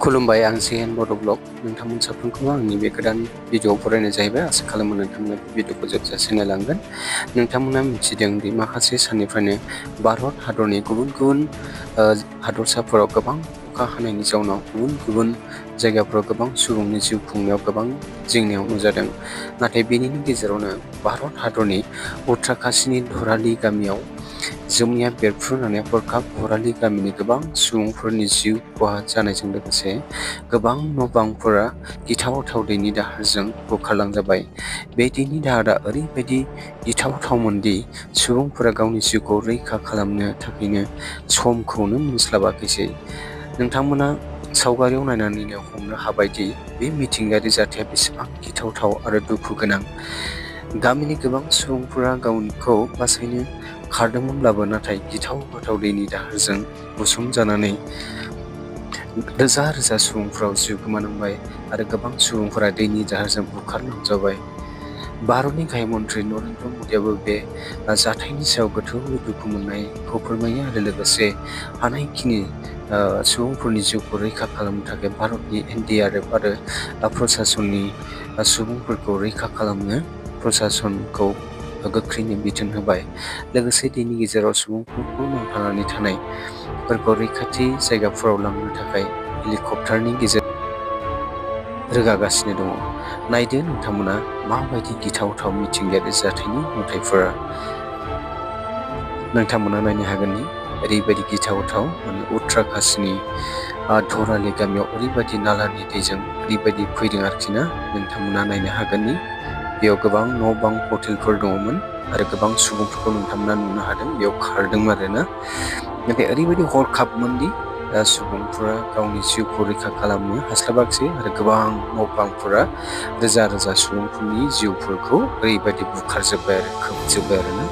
खुलुमबाय आं सिहेन बड' ब्लग नोंथांमोन साफ्रोमखौबो आंनि बे गोदान भिडिअ फरायनाय जाहैबाय आसा खालामो नोंथांमोना भिडिअखौ जोबजासे नायलांगोन। नोंथांमोना मिथिदों दि माखासे साननिफ्रायनो भारत हादरनि गुबुन गुबुन हादरसाफोराव गोबां अखा हानायनि जाउनाव गुबुन गुबुन जायगाफोराव गोबां सुबुंनि जिउ खुंनायाव गोबां जेंनायाव नुजादों। नाथाय बेनिनो गेजेरावनो भारत हादरनि उत्तराकाशीनि धराली गामियाव जोमैया बेरफ्रुनानै हरखाब धराली गामिनि गोबां सुबुंफोरनि जिउ खहा जानायजों लोगोसे गोबां न' बांफोरा गिथावथाव दैनि दाहारजों बुखारलांजाबाय। बे दैनि दाहारा ओरैबायदि गिथावथावमोनदि सुबुंफोरा गावनि जिउखौ रैखा खालामनो थाखायनो समखौनो मोनस्लाबाखैसै। नोंथांमोना सावगारियाव नायनानैनो हमनो हाबायदि बे मिथिंगायारि जाथाया बेसेबां गिथावथाव आरो दुखु गोनां। गामिनि गोबां सुबुंफोरा गावखौ बासायनो खारदोंमोनब्लाबो नाथाय गिथाव बाथाव दैनि दाहारजों बुसोमजानानै रोजा रोजा सुबुंफोरा जिउ गोमानांबाय आरो गोबां सुबुंफोरा दैनि दाहारजों बुखारलांजाबाय। भारतनि गाहाय मन्थ्रि नरेन्द्र मदिआबो बे जाथायनि सायाव गोथौयै दुखु मोननायखौ फोरमायो आरो लोगोसे हानायखिनि सुबुंफोरनि जिउखौ रैखा खालामनो थाखाय भारतनि NDRF आरो प्रसासननि सुबुंफोरखौ रैखा खालामनो प्रसासनखौ गोख्रैनो बिथोन होबाय। लोगोसे दैनि गेजेराव सुबुंफोरखौ नांथानानै थानायफोरखौ रैखाथि जायगाफोराव लांनो थाखाय हेलिकप्टारनि गेजेरजों रोगागासिनो दङ। नायदो नोंथांमोना माबायदि गिथावथाव मिथिंगायारि जाथायनि नुथायफोरा नोंथांमोना नायनो हागोननि ओरैबायदि गिथावथाव उत्तराकाशीनि धराली गामियाव ओरैबायदि नालानि दैजों ओरैबायदि फैदों आरोखि ना नोंथांमोना नायनो हागोननि बेयाव गोबां न' बां हटेलफोर दङमोन आरो गोबां सुबुंफोरखौ नोंथांमोना नुनो हादों बेयाव खारदों आरोना। नाथाय ओरैबायदि हरखाबमोनदि सुबुंफोरा गावनि जिउखौ रैखा खालामनो हास्लाबाखिसै आरो गोबां न' बांफोरा रोजा रोजा सुबुंफोरनि जिउफोरखौ ओरैबायदि बुखारजोब्बाय आरो खोबजोब्बाय आरोना।